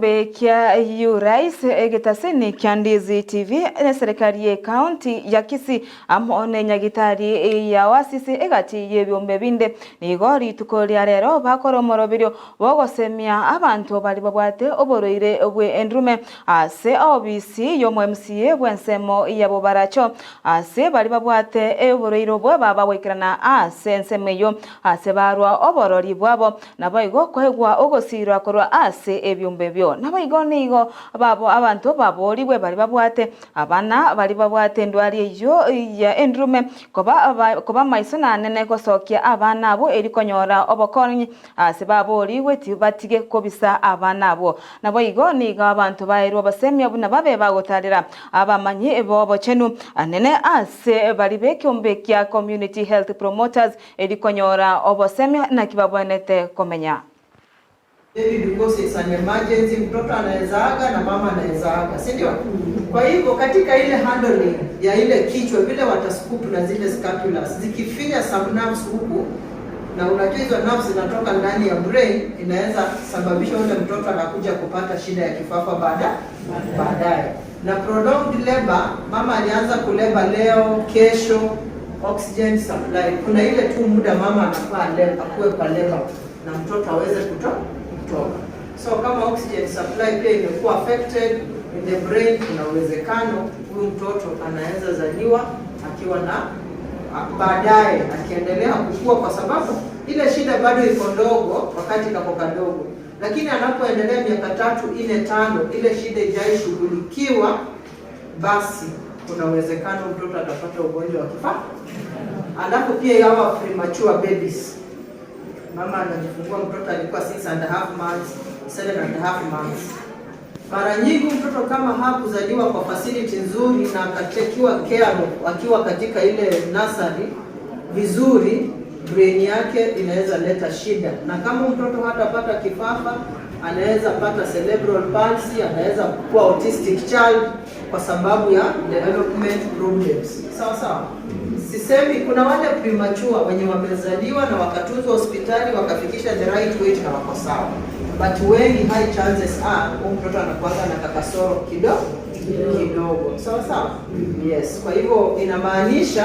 Egekombe kia Urais, egetaseni kia Ndizi TV, neserekari ye county ya Kisii amo ne nyagitari ya Oasis egati yebiombe binde nigo rituko ria rero bakora omoroberio bogosemia abanto baria babwate oborwaire bwe endurume ase obisi yomo MCA bwensemo ya Bobaracho ase baria babwate oborwaire obwo baba goikerana ase ensemo eyio ase barwa oborori bwabo Naboigo koegwa ogosiirwa korwa ase ebiombe ebio. Naboigo nigo babo abanto baboorigwe baria babwate abana baria babwate endwari eyio ya endurume, koba koba maiso nanene gosokia abana abwo erio konyora obokonyi ase baboorigwe tibatige kobisa abana abwo. Naboigo nigo abanto baeirwe obosemia buna babe bagotarera abamanyi b'obochenu anene ase baria b'ekeombe kia Community Health Promoters Erio konyora obosemia naki babwenerete komenya. Maybe because it's an emergency, mtoto anaeza aga na mama anaeza aga, si ndio? Kwa hivyo katika ile handling ya ile kichwa vile watascoop na zile scapulars zikifinya some nerves huku, na unajua hizo nerves zinatoka ndani ya brain, inaweza sababisha ule mtoto anakuja kupata shida ya kifafa baada baadaye. Na prolonged labor, mama alianza kuleba leo, kesho Oxygen supply, kuna ile tu muda mama anafaa akuwe kwa labor na mtoto aweze kuto, kutoka. So kama oxygen supply pia imekuwa affected in the brain, kuna uwezekano huyu mtoto anaweza zaliwa akiwa na baadaye akiendelea kukua, kwa sababu ile shida bado iko ndogo wakati kako kadogo, lakini anapoendelea miaka tatu, nne, tano, ile shida ijaishughulikiwa basi kuna uwezekano mtoto atapata ugonjwa wa kifafa. Alafu pia hawa premature babies, mama anajifungua mtoto alikuwa 6 and a half months, 7 and a half months. Mara nyingi mtoto kama hakuzaliwa kwa facility nzuri na akatekiwa care of akiwa katika ile nursery vizuri, brain yake inaweza leta shida, na kama mtoto hatapata kifafa, anaweza pata cerebral palsy, anaweza kuwa autistic child kwa sababu ya development problems. Sawa sawa. Sisemi kuna wale premature wenye wamezaliwa na wakatunzwa hospitali wakafikisha the right weight na wako sawa, but wengi high chances are huyu mtoto anakuanga na kakasoro kidogo kidogo. Sawa sawa. Yes. Kwa hivyo inamaanisha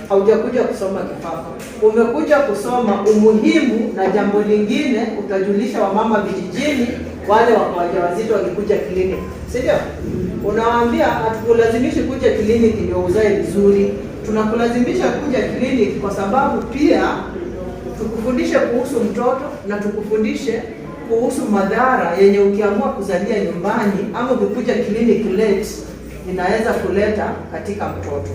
haujakuja kusoma kifafa, umekuja kusoma umuhimu, na jambo lingine utajulisha wamama vijijini, wale wako wajawazito wakikuja clinic, si ndio? Unawaambia hatukulazimishi kuja kliniki ndio uzae vizuri, tunakulazimisha kuja kliniki kwa sababu pia tukufundishe kuhusu mtoto na tukufundishe kuhusu madhara yenye ukiamua kuzalia nyumbani ama ukikuja clinic late inaweza kuleta katika mtoto.